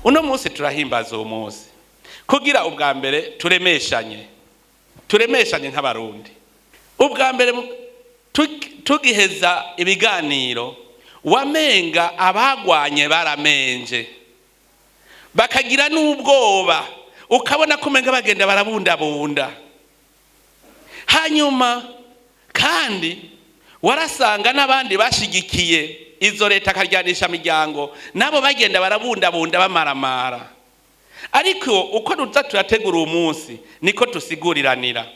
Uno munsi turahimbaza uwo munsi kugira ubwa mbere turemeshanye, turemeshanye nk'Abarundi. Ubwa mbere tugiheza ibiganiro, wamenga abagwanye baramenje, bakagira n'ubwoba, ukabona ko umenga bagenda barabundabunda. Hanyuma kandi warasanga n'abandi bashigikiye izo leta akaryanisha miryango, nabo bagenda barabundabunda bamaramara. Ariko uko tuza turategura uwo munsi, niko tusiguriranira.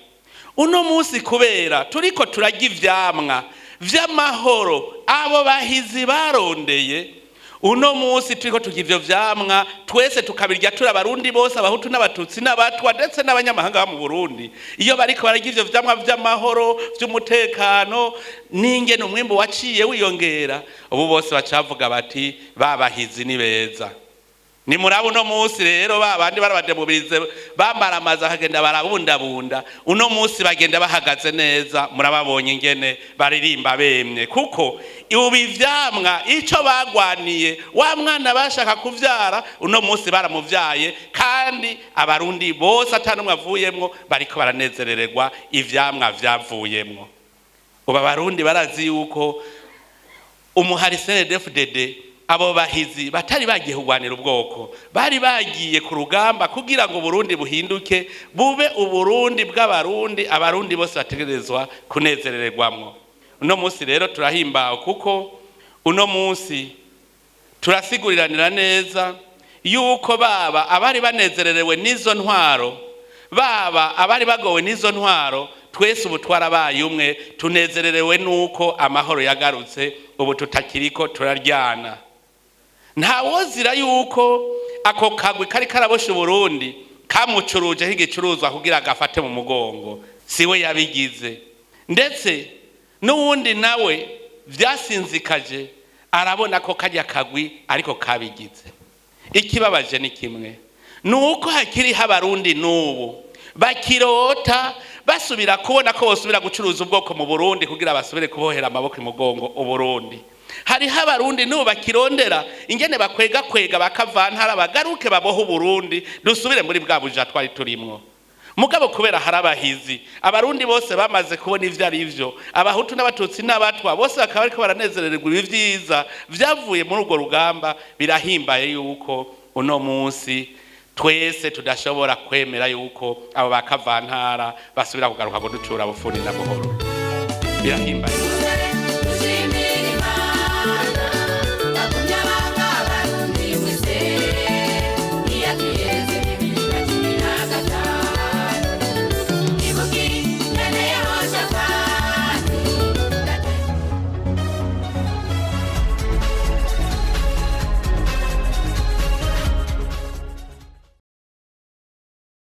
Uno munsi kubera turiko turarya ivyamwa vy'amahoro abo bahizi barondeye, uno munsi turiko turya ivyo vyamwa twese, tukabirya turi Abarundi bose, Abahutu n'Abatutsi n'Abatwa, ndetse n'abanyamahanga bo mu Burundi. Iyo bariko bararya ivyo vyamwa vy'amahoro, vy'umutekano, n'ingene umwimbu waciye wiyongera, ubu bose bacavuga bati: "Babahizi ni beza." Ni murabo uno munsi rero ba bandi barabademobirize bambaramaza, bakagenda barabundabunda, uno munsi bagenda bahagaze neza. Murababonye ingene baririmba bemye, kuko ubu ivyamwa ico bagwaniye, wa mwana bashaka kuvyara, uno munsi baramuvyaye, kandi Abarundi bose ata n'umwe avuyemwo bariko baranezerererwa ivyamwa vyavuyemwo. Ubu Abarundi barazi yuko umuhari CNDD-FDD, abo bahizi batari bagiye kurwanira ubwoko, bari bagiye ku rugamba kugira ngo Burundi buhinduke, bube Uburundi bw'Abarundi, Abarundi bose bategerezwa kunezerererwamwo. Uno munsi rero turahimbawe, kuko uno munsi turasiguriranira neza yuko baba abari banezererewe n'izo ntwaro, baba abari bagowe n'izo ntwaro, twese ubu twarabaye umwe, tunezererewe nuko amahoro yagarutse, ubu tutakiriko turaryana. Ntawozira yuko ako kagwi kari karaboshe Uburundi kamucurujeho igicuruzwa kugira gafate mu mugongo, siwe yabigize. Ndetse n'uwundi nawe vyasinzikaje arabona ko kajya kagwi ariko kabigize. Ikibabaje ni kimwe, ni uko hakiriho Abarundi n'ubu bakirota basubira kubona ko bosubira gucuruza ubwoko mu Burundi kugira basubire kubohera amaboko imugongo Uburundi. Hariho Abarundi n'ubu bakirondera ingene bakwega kwega bakavantara bagaruke babohe Uburundi, dusubire muri bwa buja twari turimwo. Mugabo kubera hari abahizi, Abarundi bose bamaze kubona ivyo ari vyo, Abahutu n'Abatutsi n'Abatwa bose bakaba bariko baranezerererwa ibi vyiza vyavuye muri urwo rugamba, birahimbaye yuko uno munsi twese tudashobora kwemera yuko abo bakavantara basubira kugaruka kuducura bufuni na buhoro. Birahimbaye.